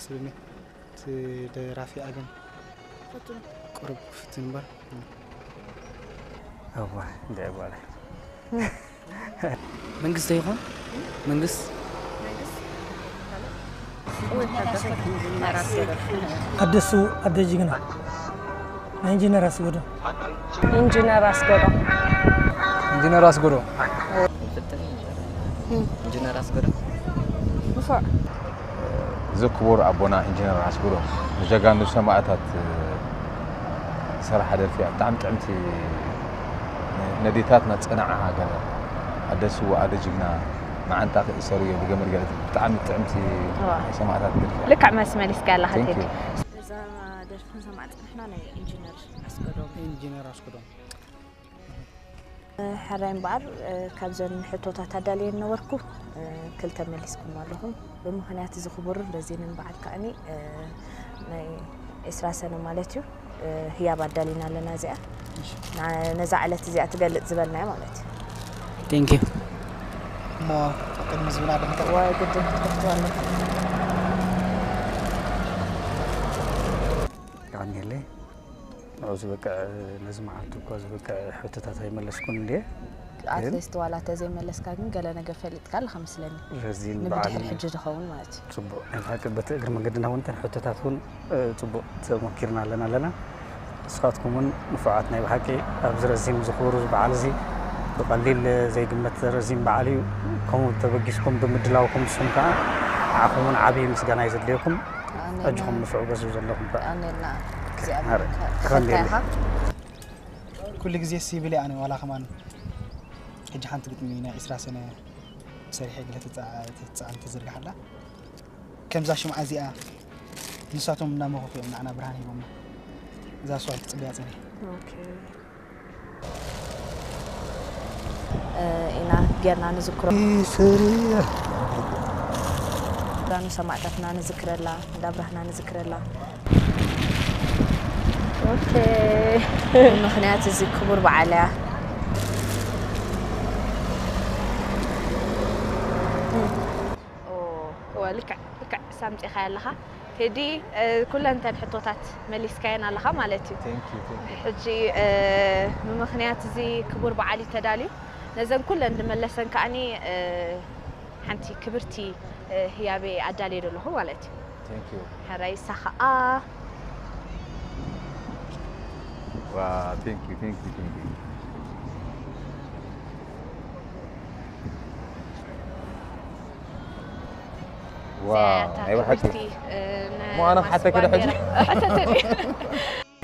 ስልኒ እቲ ደራፊ ኣገም ቁሩብ ክፍትን እምበር። እዋ እንደ ጓለ መንግስቲ ይኾን መንግስት ኣደሱ ኣደ ጅግና ናይ ኢንጂነር ኣስገዶ ኢንጂነር ኣስገዶ ኢንጂነር ኣስገዶ ኢንጂነር ኣስገዶ ንፉዕ እዚ ክቡር ኣቦና ኢንጂነር ኣስገዶ ንጀጋኑ ሰማእታት ዝሰርሓ ደርፊ እያ። ብጣዕሚ ጥዕምቲ ነዴታትና ዝጸንዓ ሃገር ኣደ ስዋ ኣደ ጅግና መዓንጣ ክእሰሩ እየ ብገመድ ገለ ብጣዕሚ ጥዕምቲ ናይ ሰማእታት ደርፊ እያ። ልክዕ መስ መሊስካ ኣለኻ Thank ቴዲ you። እዛ ደርፊ ክንሰምዓ ፅንሕና ናይ ኢንጂነር ኣስገዶም ኢንጂነር ኣስገዶም ሕራይ እምበኣር ካብዘን ሕቶታት ኣዳልየ ነበርኩ ክልተ መሊስኩም ኣለኹም። ብምኽንያት እዚ ክቡርን ረዚንን በዓል ከዓኒ ናይ ዒስራ ሰነ ማለት እዩ ህያብ ኣዳሊና ኣለና እዚኣ ነዛ ዕለት እዚኣ ትገልፅ ዝበልናዮ ማለት እዩ። Thank you። እሞ ቅድሚ ዝብና ዶ ክተ- ወይ ግድን ክትከፍትዋ ኣለኩም። የቐንየለይ። ንዑ ዝበቅዕ ነዚ መዓልቲ እኳ ዝበቅዕ ሕቶታት ኣይመለስኩን እንድየ። ግን ኣትሊስት ዋላ ተዘይመለስካ ግን ገለ ነገር ፈሊጥካ ኣለኻ መስለኒ። ረዚን በዓል ንብድሕሪ እዩ። ሕጂ ዝኸውን ማለት እዩ። ጽቡቕ። ናይ ብሓቂ በቲ እግሪ መንገድና እውን እተን ሕቶታት እውን ጽቡቕ ተሞኪርና ኣለና ኣለና። ንስኻትኩም እውን ንፉዓት ናይ ብሓቂ ኣብዚ ረዚን ዝኽብሩ በዓል እዚ ብቐሊል ዘይግመት ረዚን በዓል እዩ። ከምኡ ተበጊስኩም ብምድላውኩም ንስኹም ከዓ ንዓኹም እውን ዓብዪ ምስጋና እዩ ዘድልየኩም። ኣሜን። ሕጅኹም ንፍዑ በዚ ዘለኹም ከኣ። ኣሜን። እዚኣ ማረ፣ ከኸንደየሉ። ተኸታይኻ። ኩሉ ግዜ ሲብል ኣነ ዋላ ከማን ሕጂ ሓንቲ ግጥሚ ናይ ዒስራ ሰነ ሰሪሐ ገለ ተጻ- ተጻዕን ተዘርግሓላ ከምዛ ሽምዓ እዚኣ ንሳቶም እናመኸኹ እዮም ንዓና ብርሃን ሂቦምና እዛ ስዋል ክጽበያ ጸኒሐ ኦኬ ኢና ጌርና ንዝክሮ ዳኑ ሰማዕታትና ንዝክረላ እንዳ ብራህና ንዝክረላ ኦኬ ምክንያት እዚ ክቡር በዓል እያ ልክዕ ሳምፂኻ ኣለኻ ቴዲ ኩለን ተን ሕቶታት መሊስካየን ኣለኻ ማለት እዩ ሕጂ ብምኽንያት እዚ ክቡር በዓል እዩ ተዳልዩ ነዘን ኩለን ዝመለሰን ከዓኒ ሓንቲ ክብርቲ ህያበይ ኣዳልየ ኣለኹ ማለት እዩ ሕራይ እሳ ከዓ ዋው ናይ ብሓቂ ሞ ኣነ ክሓተኪ ዶ ሕጂ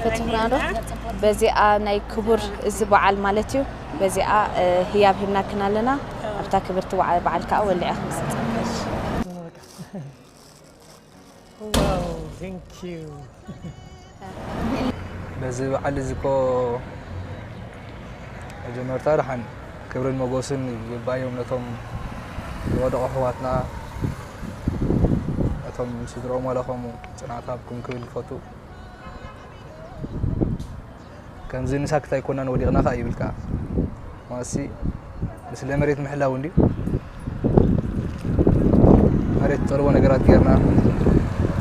ፈትሕና ዶ በዚኣ ናይ ክቡር እዚ በዓል ማለት እዩ በዚኣ ህያብ ሂብናክን ኣለና ኣብታ ክብርቲ በዓል ከዓ ወሊዐ ክንሰጥ Wow, thank you. በዚ በዓል እዚ እኮ መጀመርታ ደሓን ክብርን መጎስን ይግባዮም ነቶም ዝወደቑ ኣሕዋትና ነቶም ስድርኦም ዋላ ከምኡ ፅንዓት ሃብኩም ክብል ይፈቱ ከምዚ ንሳክት ኣይኮናን ወዲቕና ከዓ ይብል ከዓ ማሲ ንስለ መሬት ምሕላው እንድዩ መሬት ጠልቦ ነገራት ጌርና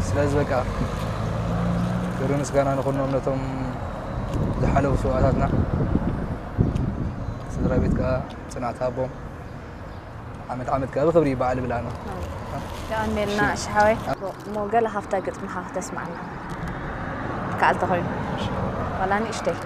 ስለዚ በቃ ክብሪ ምስጋና ንኹኖም ነቶም ዝሓለፉ ስውኣታትና ስድራ ቤት ከዓ ፅናዕቲ ሃቦም ዓመት ዓመት ከዓ ብክብሪ ይበዓል ብላና የቐንየልና ሽሓወይ እሞ ገለ ካብታ ግጥምኻ ክተስማዕና ከኣል ተኾይኑ ዋላ ንእሽተይ